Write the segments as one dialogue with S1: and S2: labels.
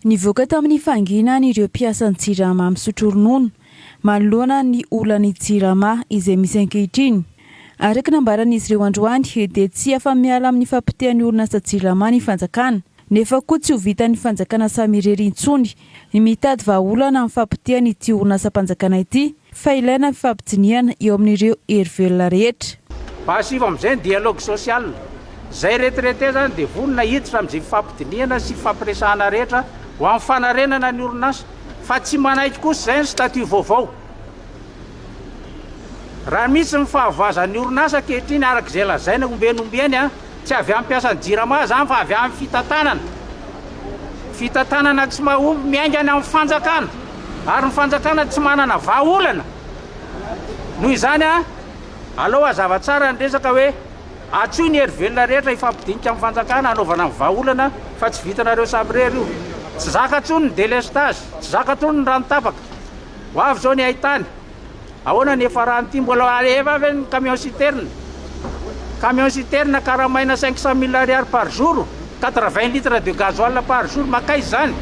S1: Nivoaka tamin'ny fahanginany ireo mpiasan'ny Jirama misotro ronono manoloana ny olan'ny Jirama izay misy ankehitriny. Araka ny nambaran'izy ireo androany dia tsy afa-miala amin'ny fahapotehan'ny orinasa Jirama ny fanjakana nefa koa tsy ho vitan'ny fanjakana samy irery intsony ny mitady vahaolana amin'ny fahapotehana ity orinasam-panjakana ity fa ilaina ny fifampidinihana eo amin'ireo hery velona rehetra.
S2: Passive amin'izay ny dialogue social. Izay retraité izany dia vonona hiditra amin'izay fifampidinihana sy fifampiresahana rehetra ho amin'ny fanarenana ny orinasa. Fa tsy manaiky kosa izay ny statut vaovao. Raha misy ny fahavoazan'ny orinasa ankehitriny araka izay lazaina ombieny ombieny, tsy avy amin'ny mpiasan'ny Jirama izany fa avy amin'ny fitantanana. Fitantanana tsy mahomby miainga any amin'ny fanjakana ary ny fanjakana tsy manana vahaolana. Noho izany, aleo hazava tsara ny resaka hoe antsoy ny hery velona rehetra hifampidinika amin'ny fanjakana hanaovana ny vahaolana fa tsy vitanareo samirery io. Tsy zaka intsony ny délestage, tsy zaka intsony ny rano tapaka. Ho avy izao ny haitany. Ahoana ny hiafaran'ity? Mbola alefa ve ny camion citerne? Camion citerne karamaina 500 mille ariary par jour, 80 litres de gasoil par jour, makaiza izany?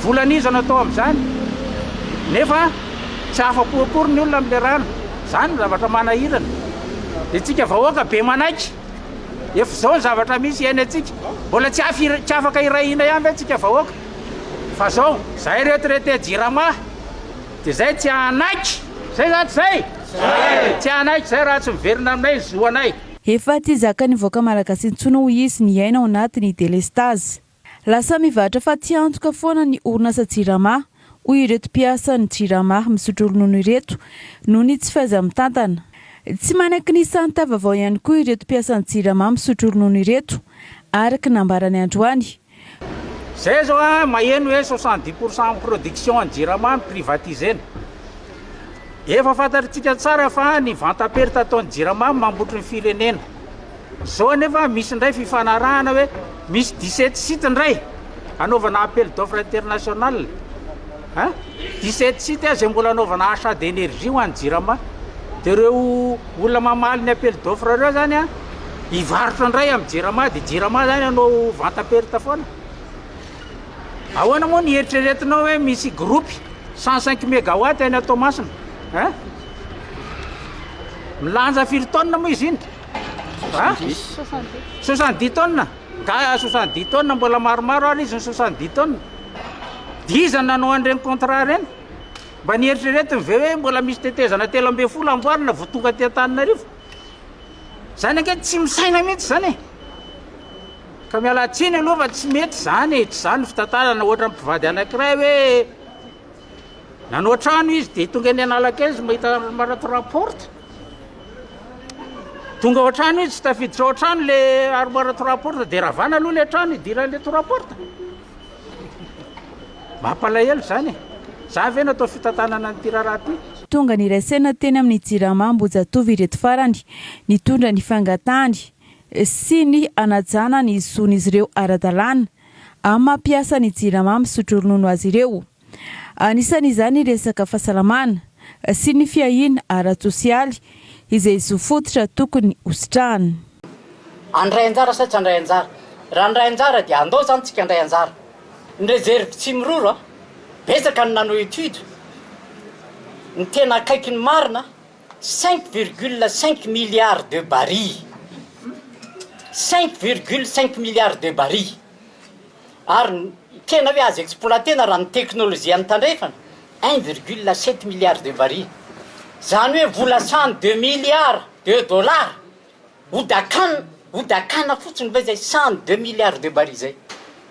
S2: Volan'iza no atao amin'izany? Nefa tsy afa-po akory ny olona amin'ilay rano. Izany no zavatra manahirana. Dia tsika vahoaka be manaiky. Efa izao ny zavatra misy iainantsika. Mbola tsy afaka hiray hina ihany ve tsika vahoaka? Fa zao, zay retraité jirama de zay tsy hanaiky, zay za tsy zay? Zay! Tsy hanaiky zay raha tsy miverina aminay ny zo anay.
S1: Efa tsy zakan'ny vahoaka malagasy intsony hoy izy ny hiaina ao anatin'ny delestazy. Lasa mivarotra fatiantoka foana ny orinasa jirama hoy ireto mpiasan'ny jirama misotro ronono ireto noho ny tsy fahaiza-mitantana. Tsy manaiky ny santa vaovao ihany koa ireto mpiasan'ny jirama misotro ronono ireto araka ny nambarany androany.
S2: Zay zao a maheno hoe 70% amin'ny production an'i Jirama no privatiser-na. Efa fantatritsika tsara fa ny vente à perte ataon'ny Jirama mambotry ny firenena. Zao anefa misy indray fifanarahana hoe misy 17 sites indray hanaovana appel d'offre international. Hein? 17 sites izay mbola hanaovana achat d'énergie ho an'ny Jirama. Dia ireo olona mamaly ny appel d'offre ireo zany a Hivarotra indray amin'ny jirama dia jirama zany hanao vente à perte foana. Ahoana moa ny eritreretinao hoe misy groupe 105 mégawatt any Toamasina? Hein? Milanja firy tonnes moa izy iny? Hein? 70 tonnes. Nga 70 tonnes mbola maromaro ary izy ny 70 tonnes. Dia iza no nanao an'ireny contrat ireny? Mba nieritreretiny ve hoe mbola misy tetezana 13 amboarina vao tonga aty Antananarivo? Zany ange tsy misaina mihitsy zany e! Ka miala tsiny aloha fa tsy mety zany e, tsy zany ny fitantarana ohatran'ny mpivady anankiray hoe nanao trano izy dia tonga eny Analakely izy mahita armoire trois portes, tonga ao an-trano izy tsy tafiditra ao an-trano le armoire trois portes dia ravana aloha le trano hidiran'le trois portes. Mampalahelo izany e! Za ve natao fitantanana an'ity raharaha ity?
S1: Tonga niray saina teny amin'ny Jirama Ambohijatovo ireto farany nitondra ny fangatahany sy ny hanajana ny zon'izy ireo ara-dalàna amin'ny maha mpiasa ny Jirama misotro ronono azy ireo. Anisan'izany ny resaka fahasalamana sy ny fiahiana ara-tsosialy izay zo fototra tokony hositrahana.
S3: Handray anjara sa tsy handray anjara? Raha handray anjara dia andao izany tsika handray anjara. Ny réserve Tsimiroro a, betsaka ny nanao étude, ny tena akaiky ny marina 5,5 milliards de barils, 5,5 milliards de barils, ary ny tena hoe azo exploiter-na raha ny teknolojia any tandrefana, 1,7 milliards de barils. Izany hoe vola 102 milliards de dollars Hodakana, hodakana fotsiny ve zay 102 milliards de barils zay?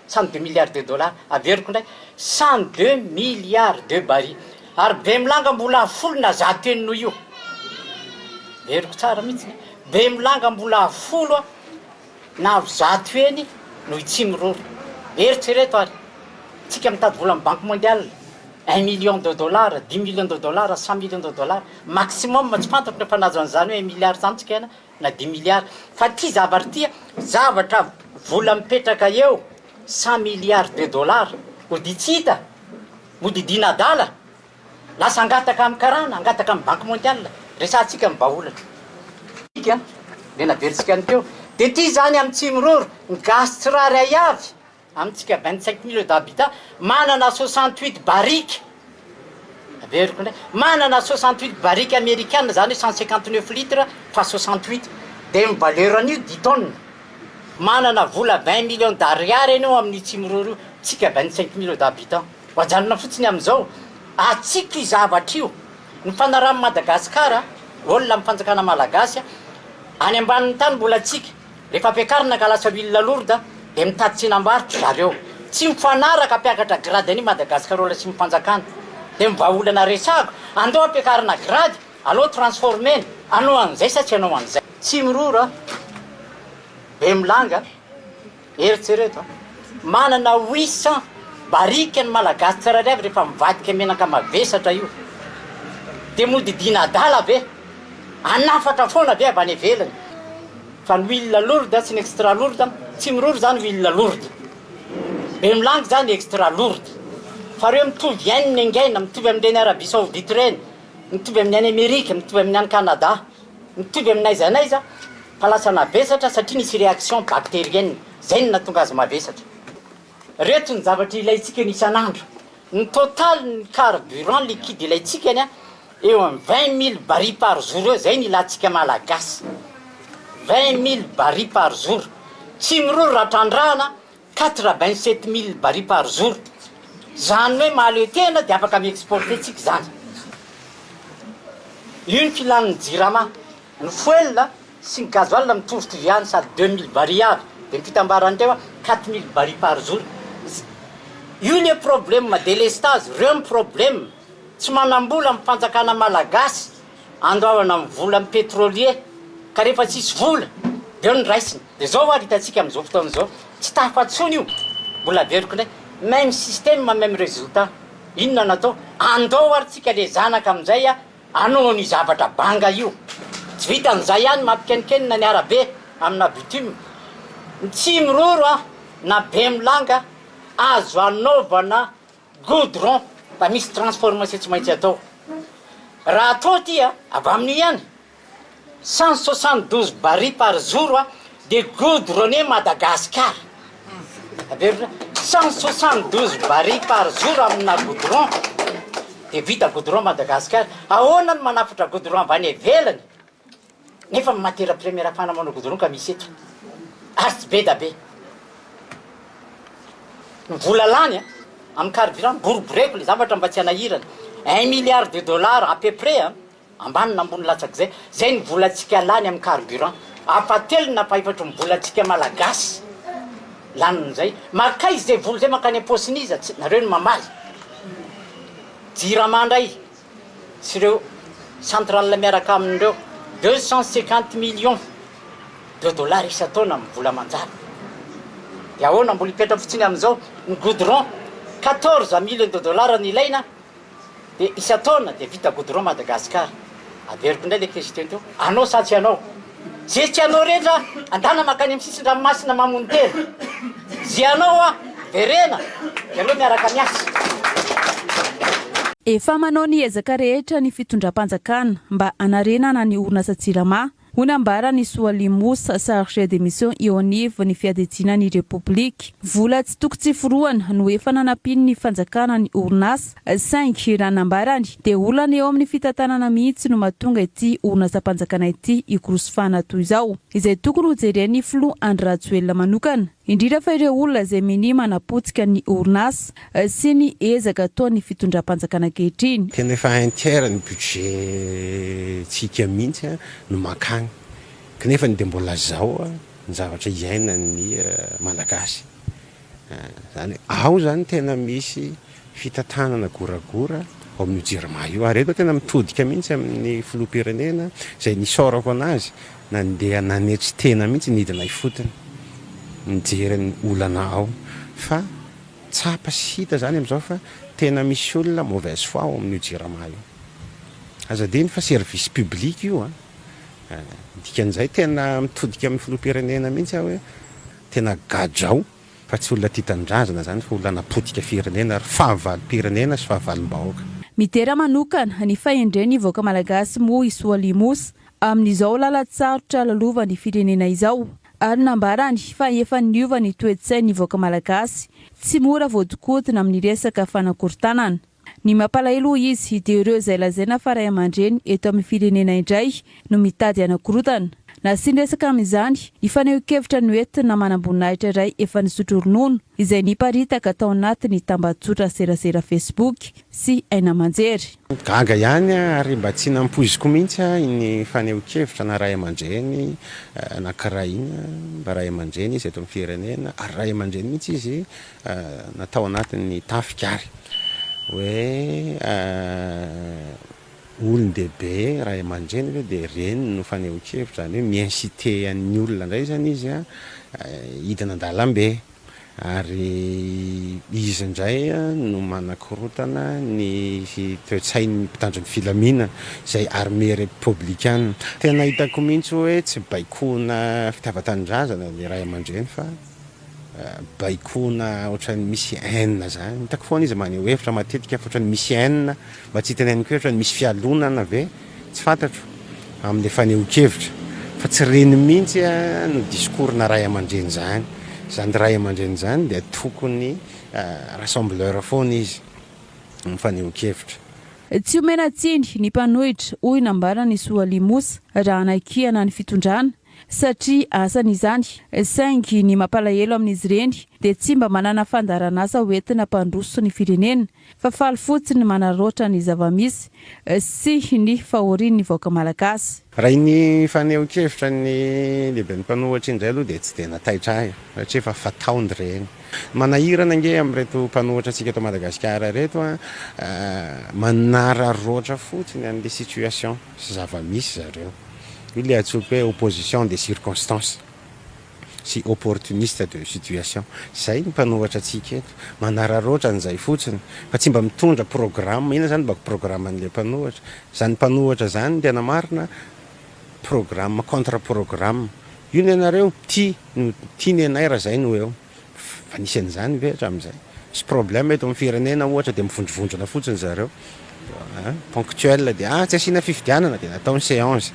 S3: 102 milliards de dollars, averiko indray, 102 milliards de barils. Ary Bemilanga mbola folo na zato eny noho io. Averiko tsara mihitsy, Bemilanga mbola folo na zato eny noho i Tsimiroro. Eritrereto ary, tsika mitady vola amin'ny banque mondiale, un million de dollars, dix millions de dollars, cent millions de dollars, maximum tsy fantatro rehefa nahazo an'izany hoe un milliard zany tsika na dix milliards, fa ty zavatra ty zavatra vola mipetraka eo cent milliards de dollars, mody tsy hita, mody diana adala, lasa angataka amin'ny karana, angataka amin'ny banque mondiale, resahantsika ny vahaolana. Ika, le naverintsika ny teo, de ty zany amin'ny Tsimiroro, ny gasy tsirairay avy. amintsika 25 millions d'habitants, manana 68 barriques, averiko indray, manana 68 barriques amerikana, izany hoe 159 litres fois 68, dia ny valeur an'io dix tonnes. Manana vola 20 millions d'ariary ianao amin'io Tsimiroro io, tsika 25 millions d'habitants. Ho ajanona fotsiny amin'izao, atsika io zavatra io. Ny fanarahan'i Madagasikara, olona amin'ny fanjakana malagasy, any ambanin'ny tany mbola tsika. Rehefa ampiakarina ka lasa huile lourde dia mitady tsenam-barotra zareo. Tsy mifanaraka hampiakatra grade an'i Madagascar sy ny fanjakana. Dia ny vahaolana resahako, andao ampiakarina grade, aleo transformer-na, hanao an'izay sa tsy hanao an'izay. Tsimiroro a, Bemilanga. Eritrereto a! Manana 800 barika ny Malagasy tsirairay avy rehefa mivadika menaka mavesatra io. Dia mody diana adala ve? Hanafatra foana ve avy any ivelany? Fa ny huile lourde sy ny extra lourde, tsy miroro izany huile lourde. Bemilangy izany extra lourde. Fa ireo mitovy ihany ny engaina, mitovy amin'ireny Arabie Saoudite ireny, mitovy amin'ny any Amerika, mitovy amin'ny any Canada, mitovy amin'ny n'aiza n'aiza. Fa lasa navesatra satria nisy réaction bactérienne, zay no nahatonga azy mavesatra. Reto ny zavatra ilaintsika ny isan'andro, ny total ny carburant liquide ilaintsika anie eo amin'ny 20 mille barils par jour eo, zay no ilantsika malagasy, 20 mille barils par jour, tsy miroro raha trandrahana 87 mille barils par jour, zany hoe mahaleo tena de afaka mi-exporter tsika zany. Io ny filan'ny jirama. Ny fuel sy ny gasoil mitovitovy ihany sady 2000 barils avy de ny fitambaran'ireo 4000 barils par jour. Io le problème délestage, reo ny problème, tsy manambola ny fanjakana malagasy andoavana ny volan'ny pétrolier ka rehefa tsisy vola de eo ny raisina. De zao ary hitantsika am'izao fotoana izao, tsy tafatsony io, mbola averiko indray, même système même résultat, inona no atao? Andao ary tsika le zanaka am'izay a. Anao ny zavatra banga io. Tsy vitan'izay ihany mampikenikenina ny arabe amina bitume. Ny Tsimiroro a na Bemilanga azo anaovana goudron fa misy transformation tsy maintsy atao. Raha atao ity a, avy amin'io ihany, 172 barils par jour a de goudronner Madagascar. Averina 172 barils par jour amina goudron de vita goudron Madagascar. Ahoana no manafatra goudron avy any ivelany nefa ny matière première ahafahana manao goudron ka misy eto ary tsy be da be. Ny vola lany a amin'ny carburant boriboreko le zavatra mba tsy hanahirana 1 milliard de dollars à peu près a ambany na ambony latsak'izay, zay ny volantsika lany amin'ny carburant, ampahatelony na ampahefatry ny volantsika malagasy lanin'izay, makaiza zay vola zay mankany am-paosin'iza, tsy nareo no mamaly, jirama ndray sy ireo centrale miaraka aminy ireo, 250 millions de dollars isan-taona amin'ny vola manjary, de ahoana mbola hipetra fotsiny amin'izao, ny goudron 14 millions de dollars no ilaina de isan-taona de vita goudron Madagascar. Averiko indray le question teo, anao sa tsy anao? Ze tsy anao rehetra andana mankany amin'ny sisin-dranomasina mamono tena, ze anao a verena de aleo miaraka miasa.
S1: Efa manao ny ezaka rehetra ny fitondram-panjakana mba hanarenana ny orinasa Jirama, hoy nambaran'i Soalia Moussa, chargé de mission eo anivon'ny fiadidiana ny Repoblika. Vola tsy toko tsy forohana no efa nanampian'ny fanjakana ny orinasa, saingy raha nambarany dia olana eo amin'ny fitantanana mihitsy no mahatonga ity orinasam-panjakana ity hikorosofana toy izao, izay tokony hojeren'ny filoha Andry Rajoelina manokana, indrindra fa ireo olona izay minia manapotika ny orinasa sy ny ezaka ataon'ny fitondram-panjakana ankehitriny.
S4: Tena efa un tiers ny budget tsika mihitsy no mankany kanefa dia mbola zao ny zavatra iainan'ny Malagasy. Zany hoe ao zany tena misy fitantanana goragora ao amin'io Jirama io ary eto tena mitodika mihitsy amin'ny filoham-pirenena izay nisaorako anazy nandeha nanetry tena mihitsy nidina ifotony nijery ny olana ao fa tsapa sy hita zany amin'izao fa tena misy olona mauvaise foi ao amin'io Jirama io. Aza adino fa service public io an! Dikan'izay tena mitodika amin'ny filoham-pirenena mihitsy aho hoe tena gadrao fa tsy olona tia tanindrazana zany fa olona napotika firenena ary fahavalom-pirenena sy fahavalom-bahoaka.
S1: Midera manokana ny fahendren'ny vahoaka malagasy moa i Soalia Moussa amin'izao lalan-tsarotra lalovan'ny firenena izao. Ary nambarany fa efa niova ny toe-tsain'ny vahoaka malagasy, tsy mora voadinkodina amin'ny resaka fanakorontanana. Ny mampalahelo hoy izy dia ireo izay lazaina fa ray aman-dreny eto amin'ny firenena indray no mitady hanakorontana. Nasiany resaka amin'izany ny fanehoan-kevitra noentina manamboninahitra iray efa nisotro ronono izay niparitaka tao anatin'ny tambajotra serasera Facebook sy haino aman-jery.
S4: Gaga ihany aho ary mba tsy nampoiziko mihitsy iny fanehoan-kevitra na ray aman-dreny anankiray iny, mba ray aman-dreny izy eto amin'ny firenena ary ray aman-dreny mihitsy izy na tao anatin'ny tafika ary hoe olon-dehibe, ray aman-dreny ve dia ireny no fanehoan-kevitra, izany hoe mi-inciter an'ny olona indray izany izy hidina an-dalambe ary izy indray no manakorontana ny toe-tsain'ny mpitandro ny filaminana izay armée repoblikana. Tena hitako mihitsy hoe tsy baikoana fitiavan-tanindrazana ilay ray aman-dreny fa baikoana ohatran'ny misy haine zany, hitako foana izy maneho hevitra matetika fa ohatran'ny misy haine, mba tsy hiteneniko hoe ohatran'ny misy fialonana ve, tsy fantatro, amin'ilay fanehoan-kevitra, fa tsy ireny mihitsy no discours-na ray aman-dreny zany, zany ray aman-dreny zany dia tokony rassembleur foana izy amin'ny fanehoan-kevitra.
S1: Tsy omena tsiny ny mpanohitra, hoy nambaran'i Soalia Moussa raha hanakiana ny fitondrana, satria asany izany, saingy ny mampalahelo amin'izy ireny dia tsy mba manana fandaharan'asa hoentina hampandroso ny firenena fa faly fotsiny manararaotra ny zava-misy sy ny fahorian'ny vahoaka malagasy.
S4: Raha iny fanehoan-kevitra ny lehiben'ny mpanohitra iny indray aloha dia tsy dia nataitra ahy satria efa fataony ireny. Manahirana ange amin'ireto mpanohitra antsika eto Madagasikara ireto an, manararaotra fotsiny an'ilay situation sy zava-misy zareo. Io ilay antsoiko hoe opposition des circonstances sy opportuniste de situation. Izay ny mpanohatra antsika eto. Manararaotra an'izay fotsiny fa tsy mba mitondra programme. Inona izany mba programme-n'ilay mpanohatra? Izany mpanohatra izany ny tena marina programme contre programme. Io ny anareo, tia no tia ny anay raha izay no eo. Fa nisy an'izany ve hatramin'izay? Misy problème eto amin'ny firenena ohatra dia mivondrovondrona fotsiny zareo. Ponctuel dia ah tsy asiana fifidianana dia natao ny séance.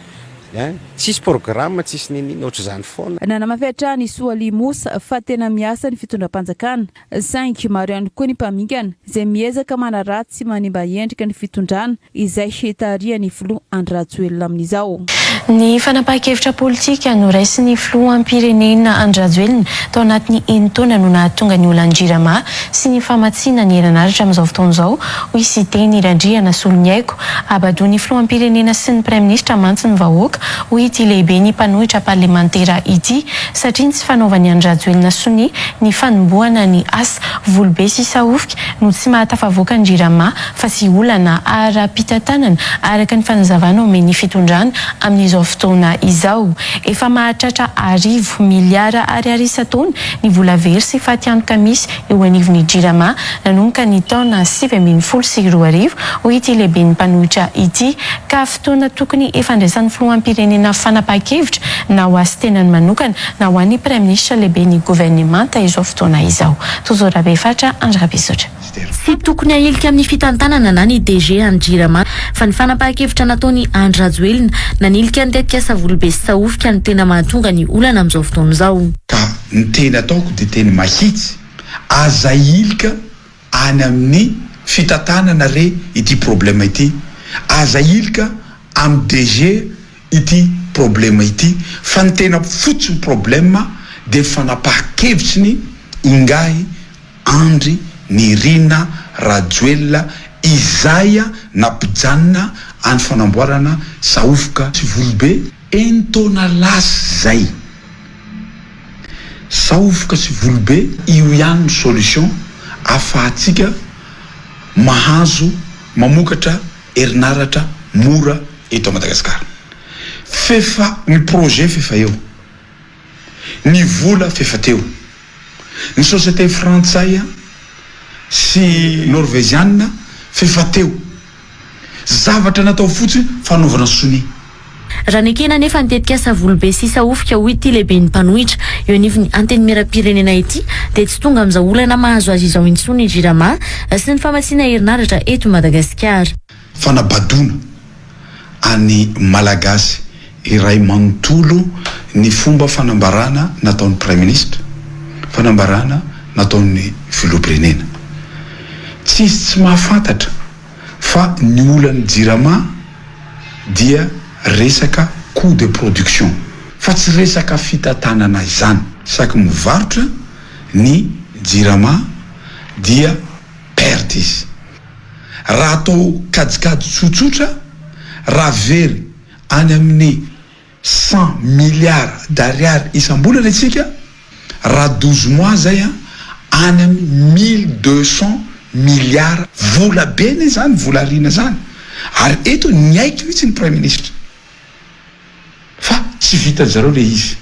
S4: Tsisy programme tsisy n'inon'inona ohatr'izany foana.
S1: Nanamafy hatrany i Soalia Moussa fa tena miasa ny fitondram-panjakana saingy maro ihany koa ny mpamingana izay miezaka manaratsy sy manimba endrika ny fitondrana izay tarihan'ny filoha Andry Rajoelina amin'izao.
S5: Ny fanapahan-kevitra politika noraisin'ny filoham-pirenena Andry Rajoelina tao anatin'ny enin-taona no nahatonga ny olan'ny Jirama sy ny famatsiana ny herinaratra amin'izao fotoana izao, hoy Siteny Randrianasoloniaiko. Habadoin'ny filoham-pirenena sy ny praiminisitra mantsy ny vahoaka, hoy ity lehiben'ny mpanohitra parlemantera ity, satria ny tsy fanaovan'i Andry Rajoelina sonia ny fanombohana ny asa Volobe sy Sahofika no tsy mahatafavoaka ny Jirama fa tsy olana ara-pitantanana araka ny fanazavana omen'ny fitondrana amin'izao fotoana izao. Efa mahatratra arivo miliara ariary isan-taona ny vola very sy fatiantoka misy eo anivon'ny Jirama nanomboka ny taona 2019, hoy ity lehiben'ny mpanohitra ity, ka fotoana tokony efa andraisan'ny filoham-pirenena fanapahan-kevitra na ho azy tenany manokana na ho an'ny praiminisitra lehiben'ny governemanta izao fotoana izao. Tojo Rabefatra, Andry Rabesotra.
S6: Tsy tokony ahilika amin'ny fitantanana na ny DG an'ny Jirama fa ny fanapahan-kevitra nataon'i Andry Rajoelina nanilika ny tetikasa Volobe sy Sahofika no tena mahatonga ny olana amin'izao fotoana izao.
S7: Ka ny teny ataoko dia teny mahitsy, aza ahilika any amin'ny fitantanana re ity problème ity, aza ahilika amin'ny DG ity problème ity fa ny tena fotsiny problème dia ny fanapahan-kevitry ny ingahy Andry Nirina Rajoelina izay nampijanona any fanamboarana Sahofoka sy Volobe enin-taona lasa izay. Sahofoka sy Volobe io ihany no solution afahantsika mahazo mamokatra herinaratra mora eto Madagasikara. F'efa ny projet f'efa eo. Ny vola f'efa teo. Ny société frantsay sy norveziana f'efa teo. Zavatra natao fotsiny fanaovana sonia.
S6: Raha nekena anefa ny tetikasa Volobe sy Sahofika hoy ity lehiben'ny mpanohitra eo anivon'ny Antenimierampirenena ity dia tsy tonga amin'izao olana mahazo azy izao intsony ny Jirama sy ny famatsiana herinaratra eto Madagasikara.
S7: Fanabadoana an'ny Malagasy. iray manontolo ny fomba fanambarana nataon'ny Praiminisitra, fanambarana nataon'ny Filoham-pirenena. Tsisy tsy mahafantatra fa ny olan'ny Jirama dia resaka coût de production fa tsy resaka fitantanana izany. Isaky mivarotra ny Jirama dia perte izy. Raha atao kajikajy tsotsotra, raha very any amin'ny 100 milliards d'ariary isam-bolana isika, raha 12 mois zay an, any amin'ny 1200 milliards, vola be anie zany vola ariana zany, ary eto niaiky mihitsy ny Praiminisitra fa tsy vitan-dry zareo le izy.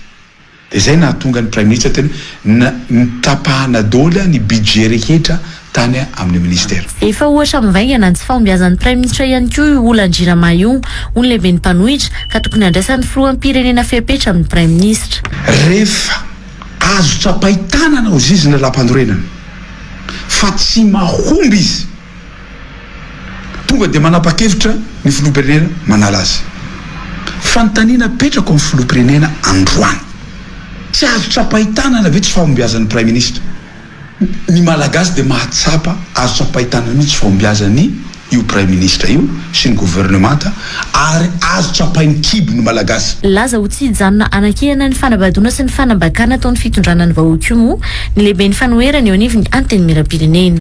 S7: Dia izay nahatonga ny Praiminisitra teny hoe notapahana daholo ny budget rehetra tany amin'ny ministera.
S6: Efa ohatra mivaingana ny tsy fahombiazan'ny Praiminisitra ihany koa io olan-dRjirama io, hoy ny lehiben'ny mpanohitra, ka tokony handraisan'ny filoham-pirenena fepetra amin'ny Praiminisitra.
S7: Rehefa azo tsapain-tanana ho zizy ny lalàmpanorenana fa tsy mahomby izy, Tonga dia manapa-kevitra ny filoham-pirenena manala azy. Fanontaniana apetrako amin'ny filoham-pirenena androany, tsy azo tsapain-tanana ve tsy fahombiazan'ny praiminisitra? Ny Malagasy dia mahatsapa azo tsapain-tanana mihitsy fahombiazan'ny io praiminisitra io sy ny governemanta ary azo tsapain-kibo ny Malagasy.
S6: Nilaza ho tsy hijanona hanankihana ny fanabadoana sy ny fanambakana ataon'ny fitondrana ny vahoaka io moa ny lehiben'ny fanoherana eo anivon'ny Antenimierampirenena.